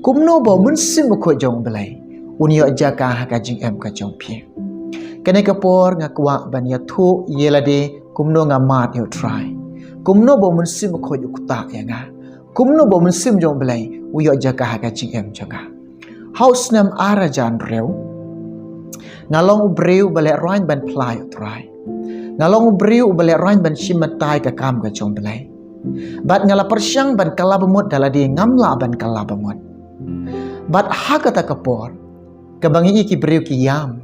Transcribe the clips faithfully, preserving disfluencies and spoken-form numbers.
Kumno ba u Mynsiem Bakhuid jong u Blei un ïoh jaka ha ka jingim ka jong phi. Kane ka por nga kwah ban ïathuh ïa lade kumno nga mad ïa u Trai, kumno ba u Mynsiem Bakhuid u ktah ïa nga, kumno ba u Mynsiem jong u Blei u ïoh jaka ha ka jingim jong nga. Ha u snem ar hajar hynriew, nga long u briew uba lehraiñ ban phla ïa u Trai. Nga long u briew uba lehraiñ ban shim bynta ïa ka kam ka jong u Blei. Bad nga la pyrshang ban kylla bamut da lade, ngam lah ban kylla bamut. Bad ha kata ka por, kaba ngi i ki briew ki ïam,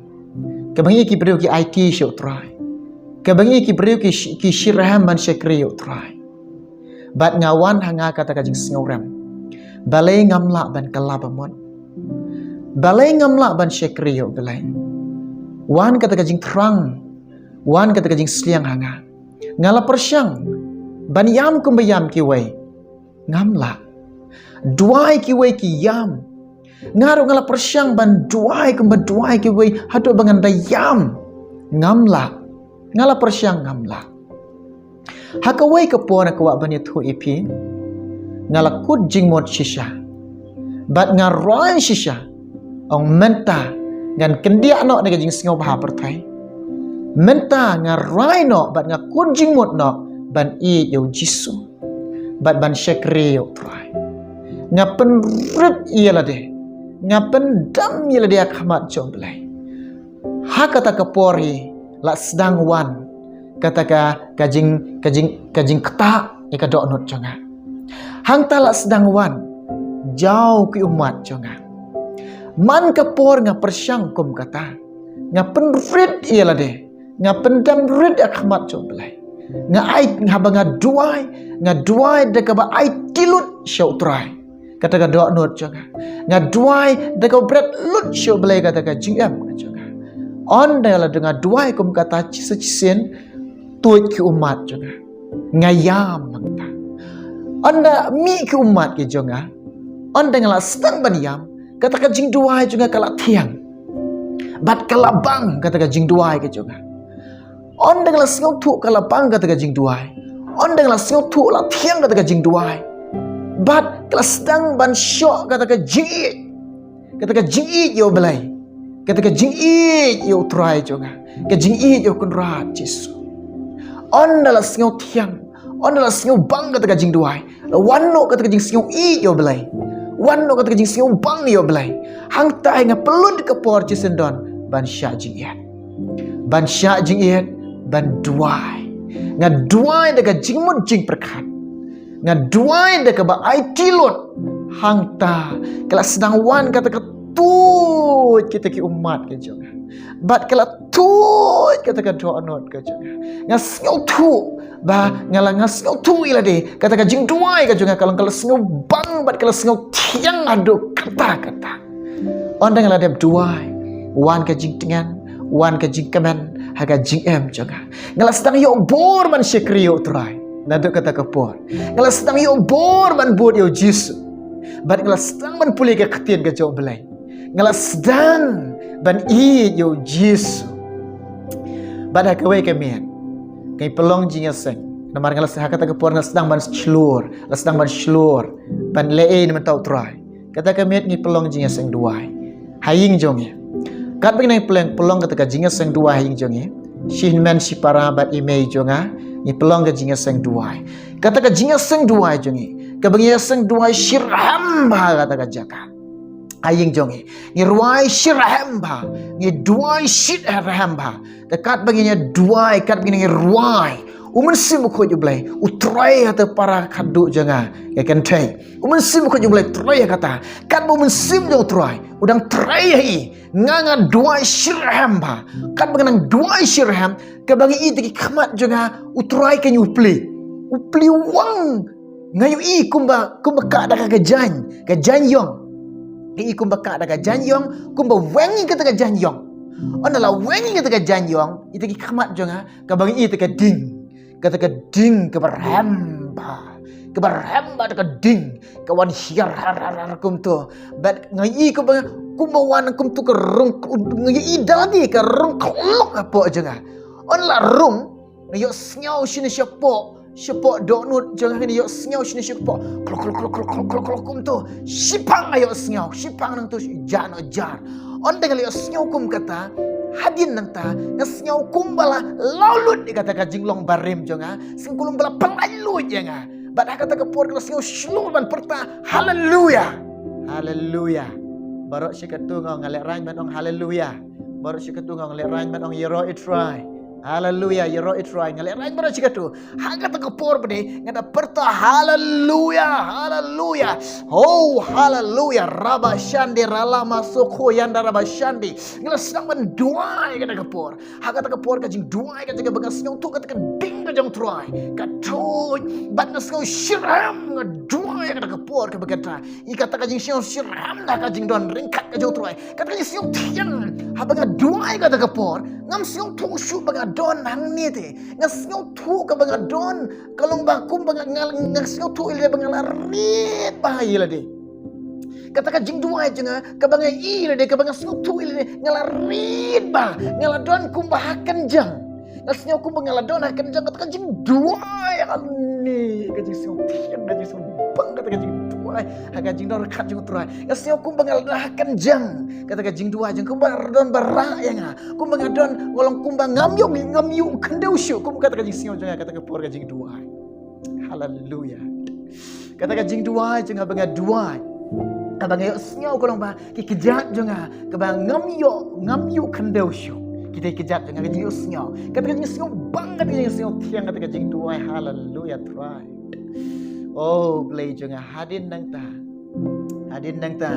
kaba ngi i ki briew ki aiti sha u Trai, kaba ngi i ki briew ki shi-, ki shitrhem ban shakri ïa u Trai. Bad nga wan ha nga kata ka jingsngewrem, balei ngam lah ban kylla bamut? Balei ngam lah ban shakri ïa u Blei? Wan kata ka jingthrang, wan kata ka jingsliang ha nga. Nga la pyrshang ban ïam kumba ïam kiwei, ngam lah. Duwai kiwei ki ïam. Nga ruh nga la pyrshang ban duwai kumba duwai kiwei, haduh ba ngan da ïam, ngam lah. Nga la pyrshang, ngam lah. Ha kawei ka por nga kwah ban ïathuh ïa phi, nga la kut jingmut shisha. Bad nga rwai shisha, ong mynta ngan kyndiah noh na ka jingsngewbha pyrthei. Mynta nga rwai noh bad nga kut jingmut noh ban ïeit ïa u Jisu bad ban shakri ïa u Trai. Nga pynrit ïa lade, nga pyndam ïa lade ha khmat jong u Blei. Ha kata ka por hi la sdang wan kata ka, ka jing, ka jing, ka jingktah ïa ka dohnud jong nga. Hangta la sdang wan jaw ki ummat jong nga. Man ka por nga pyrshang kum kata, nga pynrit ïa lade, nga pyndam rit ha khmat jong u Blei. Nga ai, haba nga duwai, nga duwai da kaba aiti lut sha u Trai kata ka dohnud jong nga. Nga duwai da kaba bret lut sha u Blei kata ka jingim ka jong nga. Ynda la dang nga duwai kum kata, shisien tuid ki ummat jong nga. Nga ïam hangta. Ynda mih ki ummat ki jong nga, ynda nga la sdang ban ïam, kata ka jingduwai jong nga ka la thiang. Bad ka la bang kata ka jingduwai ka jong nga. Ynda nga la sngewthuh ka la bang kata ka jingduwai, ynda nga la sngewthuh la thiang kata ka jingduwai, bad ka la sdang ban shoh kata ka jingïeit, kata ka jingïeit ïa u Blei, kata ka jingïeit ïa u Trai jong nga, ka jingïeit ïa u Kynrad Jisu. Ynda la sngewthiang, ynda la sngewbang kata ka jingduwai, la wan noh kata ka jingsngewïeit ïa u Blei, wan noh kata ka jingsngewbang ïa u Blei. Hangta hi nga pynlut ka por shisyndon ban shah jingïeit, ban shah jingïeit, ban duwai. Nga duwai da ka jingmut jingpyrkhat, nga duwai da kaba aiti lut. Hangta ka la sdang wan kata ka tuid kita ki ummat ka jong nga, bad ka la tuid kata ka dohnud ka jong nga. Nga sngewthuh ba nga la, nga sngewthuh ïa lade, kata ka jingduwai ka jong nga ka la, ka la sngewbang bad ka la sngewthiang haduh katta katta. Ynda nga la dep duwai, wan ka jingtngen, wan ka jingkmen ha ka jingim jong nga. Nga la sdang ïoh bor ban shakri ïa u Trai naduh kata ka por. Nga la sdang ïoh bor ban bud ïa u Jisu, bad nga la sdang ban pule ka ktien ka jong u Blei. Nga la sdang ban ïeit ïa u Jisu. Bad ha kawei ka miet, nga pynlong jingïaseng. Namar nga la sdang, ha kata ka por nga la sdang ban shlur, la sdang ban shlur ban leh ei na bynta u Trai. Kata ka miet ngi pynlong jingïaseng duwai ha ïing jong ngi. Katba ngi nang pynlong, pynlong kata ka jingïaseng duwai ha ïing jong ngi, shi hynmen shi para bad i mei jong nga, ngi pynlong ka jingïaseng duwai. Kata ka jingïaseng duwai jong ngi, kaba ngi ïaseng duwai shitrhem bha ha kata ka jaka. Ha ïing jong ngi, ngi rwai shitrhem bha, ngi duwai shitrhem bha. Te katba ngi ïa duwai, katba ngi ïa rwai, u Mynsiem Bakhuid u Blei u trei ha kata para khadduh jong nga ka kynthei. U Mynsiem Bakhuid u Blei trei ha kata. Katba u Mynsiem jong u Trai u dang trei ha i, nga, nga duwai shitrhem bha. Katba nga nang duwai shitrhem, kaba ngi i te ki khmat jong nga, u Trai ka ngi u plie, u plie wang. Nga ïohi kumba, kumba ka da ka, ka jaiñ, ka jaiñ ïong. Nga i kumba ka da ka jaiñ ïong, kumba weng i kata ka jaiñ ïong. Ynda la weng i kata ka jaiñ ïong, i te ki khmat jong nga, kaba ngi i te ka ding, kata ka ding kaba rhem bha, kaba rhem bha, te ka ding ka wan hiar har har har kumto. Bad nga i kumba, kumba wan kumto ka rung, nga i da lade ka rung khlok hapoh jong nga. Ynda la rung, nga ïohsngew shane shapoh Shapoh dohnud jong nga nga ïohsngew shane shapoh. Klok, klok, klok, klok, klok, klok, klok, kumto. Shipang nga ïohsngew, shipang nangto jar noh jar. Ynda nga la ïohsngew kum kata, hadien nangta nga sngew kumba la law lut ïa kata ka jinglong barim jong nga, sngew kumba la pynlait luid ïa nga. Bad ha kata ka por nga la sngew shlur ban pyrta, haleluya. Haleluya. Baroh shi katto nga ong nga lehraiñ ban ong haleluya. Baroh shi katto nga ong lehraiñ ban ong ïaroh ïa u Trai. Haleluya, ïaroh ïa u Trai. Nga lehraiñ baroh shi katto. Ha kata ka por pat nga da pyrta haleluya, haleluya. Oh, haleluya. Raba shandi rala masoko yanda raba shandi. Nga la sdang ban duwai kata ka por. Ha kata ka por ka jingduwai ka jingkaba nga sngewthuh kata ka ding ka jong u Trai ka tuid. Bad nga sngew shiram nga duwai kata ka por kaba kata. Ïa kata ka jingsngew shiram na ka jingdon ryngkat ka jong u Trai. Kata ka jingsngew thiang haba nga duwai kata ka por. Ngam sngewthuh shuh ba nga don hangne te. Nga sngewthuh kaba nga don ka long ba kumba nga, nga, nga sngewthuh ïa lade ba nga la rit bha ïa lade. Kata ka jingduwai jong nga kaba nga ïohi ïa lade, kaba nga sngewthuh ïa lade, nga la rit bha, nga la don kumba ha kynjang. Nga sngew kumba nga la don ha kynjang, kata ka jingduwai hangne, ka jingsngewthiang, ka jingsngewbang, kata ka jingduwai ha ka jingdon ryngkat jong u Trai. Nga sngew kumba nga la don ha kynjang, kata ka jingduwai jong nga, kumba don ba rah ïa nga, kumba nga don, nga long kumba ngam ïoh, ngam ïoh khyndew shuh, kum kata ka jingsngew jong nga, kata ka por ka jingduwai. Haleluya. Kata ka jingduwai jong nga ba nga duwai, kaba nga ïohsngew ka long ba ki kjat jong nga kaba ngam ïoh, ngam ïoh khyndew shuh. Kita ki kjat jong nga ka jingïohsngew, kata ka jingsngewbang, kata ka jingsngewthiang, kata ka jingduwai. Haleluya Trai. Oh Blei jong nga, hadien nangta, hadien nangta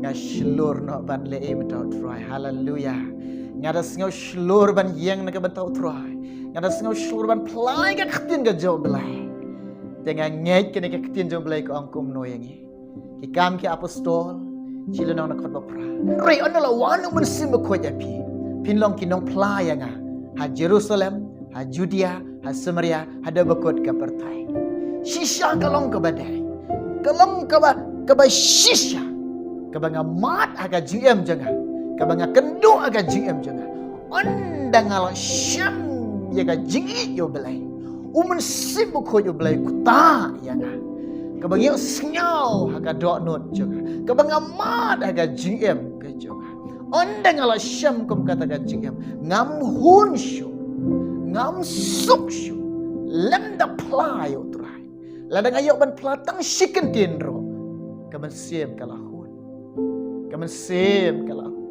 nga shlur noh ban leh ei mynta u Trai. Haleluya. Nga da sngew shlur ban ïeng na ka bynta u Trai. Nga da sngew shlur ban phla ïa ka ktien ka jong u Blei. Te nga ngeit kane ka ktien jong u Blei ka ong kumno ïa ngi. Ki Kam ki Apostol, shi lynnong, dkhot ba phra. Hynrei ynda la wan u Mynsiem Bakhuid ïa phi, phin long ki nongphla ïa nga ha Jerusalem, ha Judea, ha Samaria, haduh ba kut ka pyrthei. Shisha ka long kaba dei, ka long kaba, kaba shisha, kaba nga mad ha ka jingim jong nga, kaba nga kynduh ha ka jingim jong nga. Ynda nga la shem ïa ka jingïeit ïa u Blei, u Mynsiem Bakhuid u Blei u ktah ïa nga, kaba nga ïohsngew ha ka dohnud jong nga, kaba nga mad ha ka jingim ka jong nga. Ynda nga la shem kum kata ka jingim, ngam hun shuh, ngam suk shuh lymda phla ïa u Trai. Lada nga ïoh ban phla tang shi kyntien ruh, ka mynsiem ka la hun. Ka mynsiem ka la hun.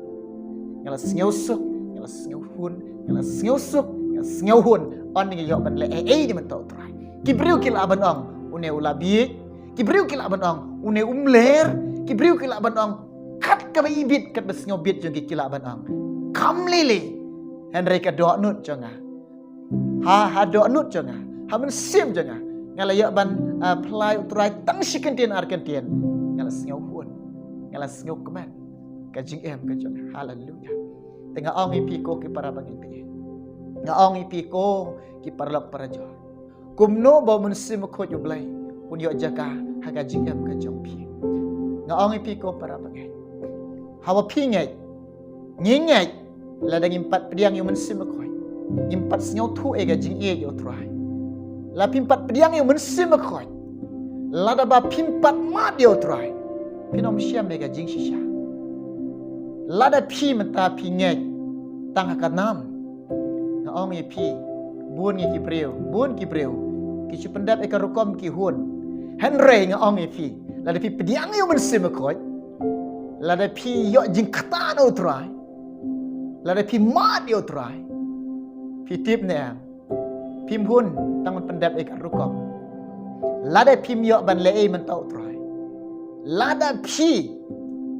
Nga la sngew suk, nga la sngew hun, nga la sngew suk, nga la sngew hun. Ynda nga ïoh ban leh ei ei na ka bynta u Trai. Ki briew ki lah ban ong, une u la bieit. Ki briew ki lah ban ong, une um ler. Ki briew ki lah ban ong, kat kaba ibit, kat ba sngew bit jong ki, ki lah ban ong, kam lei lei. Hynrei ka dohnud jong nga, ha, ha dohnud jong nga, ha mynsiem jong nga, nga la ïoh ban, ah, phla ïa u Trai tang shi kyntien ar kyntien, nga la sngew hun, nga la sngew kmen ka jingim ka jong nga. Haleluya. Te nga ong ïa phi ko ki para bangeit, nga ong ïa phi ko ki paralok parajor, kumno ba u Mynsiem Bakhuid u Blei un ïoh jaka ha ka jingim ka jong phi. Nga ong ïa phi ko para bangeit, haba phi ngeit, ngi ngeit, lada ngim pat pdiang ïa u Mynsiem Bakhuid, ngim pat sngewthuh ïa ka jingïeit ïa u Trai. Lada phim pat pdiang ïa u Mynsiem Bakhuid, lada ba phim pat mad ïa u Trai, phin ym shem ïa ka jingshisha. Lada phi mynta phi ngeit tang ha ka nam, nga ong ïa phi, bun ngi ki briew, bun ki briew ki shu pyndep ïa ka rukom ki hun. Hynrei nga ong ïa phi, lada phi pdiang ïa u Mynsiem Bakhuid, lada phi ïoh jingktah na u Trai, lada phi mad ïa u Trai, phi tip ne em, phim hun tang ban pyndep ïa ka rukom. Lada phim ïoh ban leh ei mynta u Trai, lada phi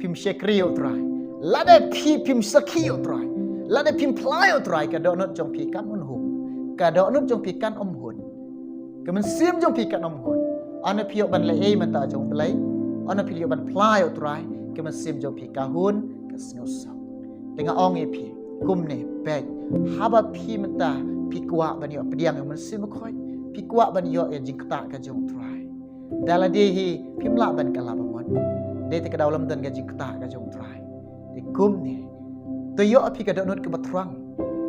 phim shakri ïa u Trai, lada phi phim sakhi ïa u Trai, lada phim phla ïa u Trai, ka dohnud jong phi kan ym hun. Ka dohnud jong phi kan ym hun. Ka mynsiem jong phi kan ym hun. Ynda phi ïoh ban leh ei mynta jong u Blei, ynda phi ïoh ban phla ïa u Trai, ka mynsiem jong phi ka hun, ka sngewsuk. Te nga ong ïa phi kumne, peit, haba phi mynta phi kwah ban ïoh pdiang ïa u Mynsiem Bakhuid, phi kwah ban ïoh ïa ka jingktah ka jong u Trai, da lade hi phim lah ban kylla bamut. Dei te ka daw lymda ka jingktah ka jong u Trai. Te kumne, to ïoh ïa phi ka dohnud kaba thrang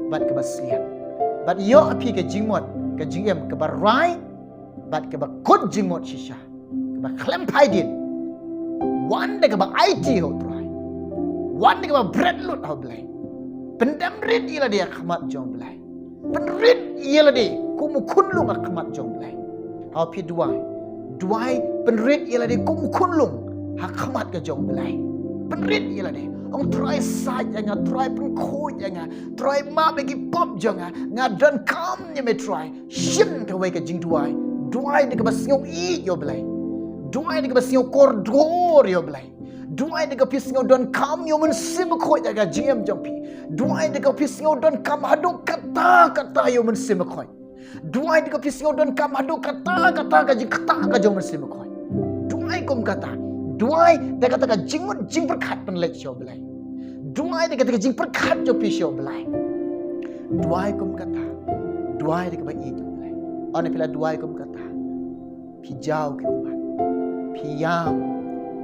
bad kaba sliang, bad ïoh ïa phi ka jingmut ka jingim kaba right, bad kaba kut jingmut shisha, kaba khlem phai dien. Wan da kaba aiti ha u Trai. Wan da kaba bret lut ha u Blei. Pyndem rit ïa lade ha khmat jong u Blei. Pynrit ïa lade kum u khunlung ha khmat jong u Blei. Ha phi duwai. Duwai pynrit ïa lade kum u khunlung ha khmat ka jong u Blei. Pynrit ïa lade. Ong Trai, said ïa nga, Trai, pynkhuid ïa nga, Trai, map ïa ki pop jong nga. Nga donkam ïa me Trai. Shim kawei ka jingduwai. Duwai da kaba sngew ïeit ïa u Blei. Duwai da kaba sngew kordor ïa u Blei. Duwai da kaba phi sngew donkam ïa u Mynsiem Bakhuid ha ka jingim jong phi. Duwai da kaba phi sngew donkam haduh katta katta ïa u Mynsiem Bakhuid. Duwai da kaba phi sngew donkam haduh katta katta ka jingktah ka jong u Mynsiem Bakhuid. Duwai kum kata. Duwai da kata ka jingmut jingpyrkhat pynleit sha u Blei. Duwai da kata ka jingpyrkhat jong phi sha u Blei. Duwai kum kata. Duwai da kaba ïeit ïa u Blei. Ynda phi la duwai kum kata, phi jaw ki ummat. Phi ïam.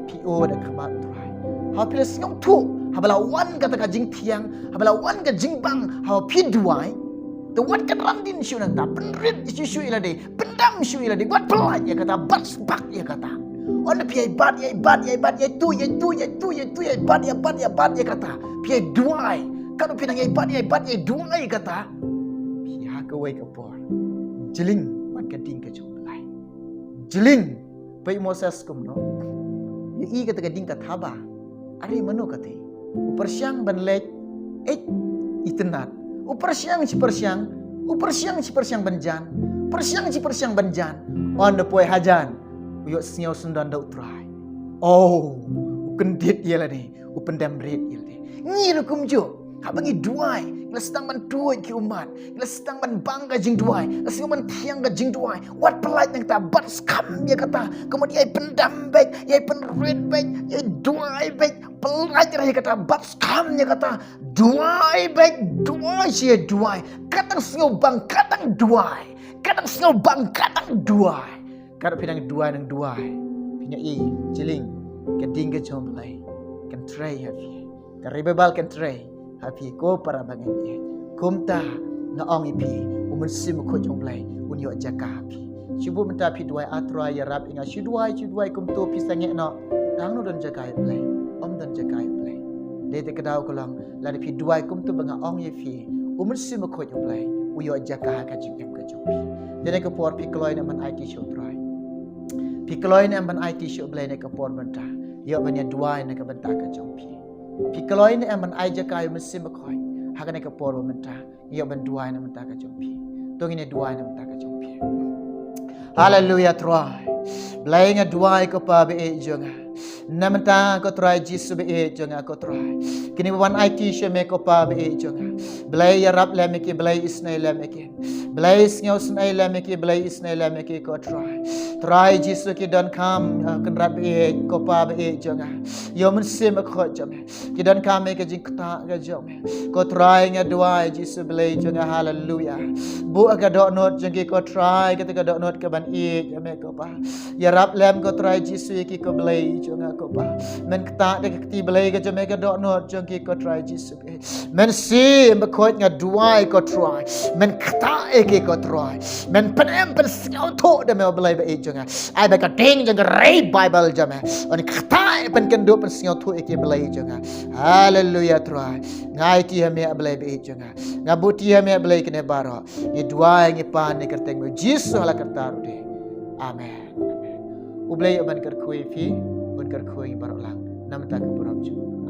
Phi ïoh da khmat u Trai. Haba phi la sngewthuh, haba la wan kata ka jingthiang, haba la wan ka jingbang, haba phi duwai. Te wat kynran dien shuh nangta, pynrit shuh shuh ïa lade, pyndam shuh ïa lade, wat pyllait ïa kata, bat sbak ïa kata. Ynda phi ïai bat, ïai bat, ïai bat, ïai tuid, ïai tuid, ïai tuid, ïai tuid, ïai bat, ïai bat, ïai bat ïa kata. Phi ïai duwai. Katno phi nang ïai bat, ïai bat, ïai duwai ïa kata. Phi ha kawei ka por jling wan ka ding ka jong u Blei. Jling. Peit Moses kumno. Ïohi kata ka ding ka thaba. Are mano kata. U pyrshang ban leit, eh, itynnad. U pyrshang shi pyrshang. U pyrshang shi pyrshang ban jan. Pyrshang shi pyrshang ban jan. Ynda poi hajan. U ïohsngew syndon da u Trai. Oh, u kyndit ïa lade. U pyndem rit ïa lade. Ngi ruh kumjuh. Haba ngi duwai, ngi la sdang ban tuid ki ummat, ngi la sdang ban bang ka jingduwai, ngi la sdang ban thiang ka jingduwai. Wat pyllait nangta, bat skhem ïa kata. Ka mut ïai pyndam beit, ïai pynrit beit, ïai duwai beit. Pyllait ïa kata, bat skhem ïa kata. Duwai beit, duwai shi duwai. Katno sngew bang, katno duwai. Katno sngew bang, katno duwai. Katno phi nang duwai, nang duwai. Phin ïohi, jling. Ka ding ka jong u Blei kan trei ha phi. Ka revival kan trei ha phi ko para bangeit. Kumta nga ong ïa phi, u Mynsiem Bakhuid jong u Blei un ïoh jaka ha phi. Shu bud mynta phi duwai, A Trai ïarap ïa nga, shu duwai, shu duwai kumto, phi sangeh noh. Tang u don jaka ïa u Blei, um don jaka ïa u Blei. Dei te ka daw ka long, lada phi duwai kumto ba nga ong ïa phi, u Mynsiem Bakhuid u Blei u ïoh jaka ha ka jingim ka jong phi. Te ne ka por phi kloi ne em ban aiti sha u Trai? Phi kloi ne em ban aiti sha u Blei ne ka por mynta? Ïoh ban ïa duwai na ka bynta ka jong phi. Phi kloi ne em ban ai jaka ïa u Mynsiem Bakhuid ha kane ka por mynta? Ïoh ban duwai na bynta ka jong phi. To ngin ïa duwai na bynta ka jong phi. Haleluya Trai. Blei nga duwai ko Pa ba ïeit jong nga. Na bynta ko Trai Jisu ba ïeit jong nga ko Trai. Kine ba wan aiti sha me ko Pa ba ïeit jong nga. Blei ïarap lem ïa ki, Blei isynei lem ïa ki. Blei sngewsynei lem ïa ki, Blei isynei lem ïa ki ko Trai. Trai Jisu ki donkam, ah, Kynrad ba ïeit ko Pa ba ïeit jong nga. Ïa u Mynsiem Bakhuid jong me. Ki donkam ïa ka jingktah ka jong me. Ko Trai nga duwai Jisu Blei jong nga, haleluya. Buh ka dohnud jong ki ko Trai, kata ka dohnud kaban ïeit ïa me ko Pa. Ïarap lem ko Trai Jisu ïa ki ko Blei jong nga ko Pa. Men ktah da ka kti Blei ka jong me ka dohnud jong ki ko Trai Jisu. Mynsiem Bakhuid nga duwai ko Trai. Men ktah ïa ki ko Trai. Men pynem pynsngewthuh da me Blei ba ïeit jong nga. Ai ba ka ding jong ka revival jong me un ktah, pynkynduh, pynsngewthuh ïa ki Blei jong nga. Haleluya Trai. Nga aiti ha me Blei ba ïeit jong nga. Nga buti ha me Blei kine baroh. Ngi duwai ngi pan ïa ka kyrteng me Jisu ha la karta ruh de. Amen. Amen. U Blei u ban kyrkhu ïa phi, un kyrkhu ïa ngi baroh lang. Na bynta ka burom jong u.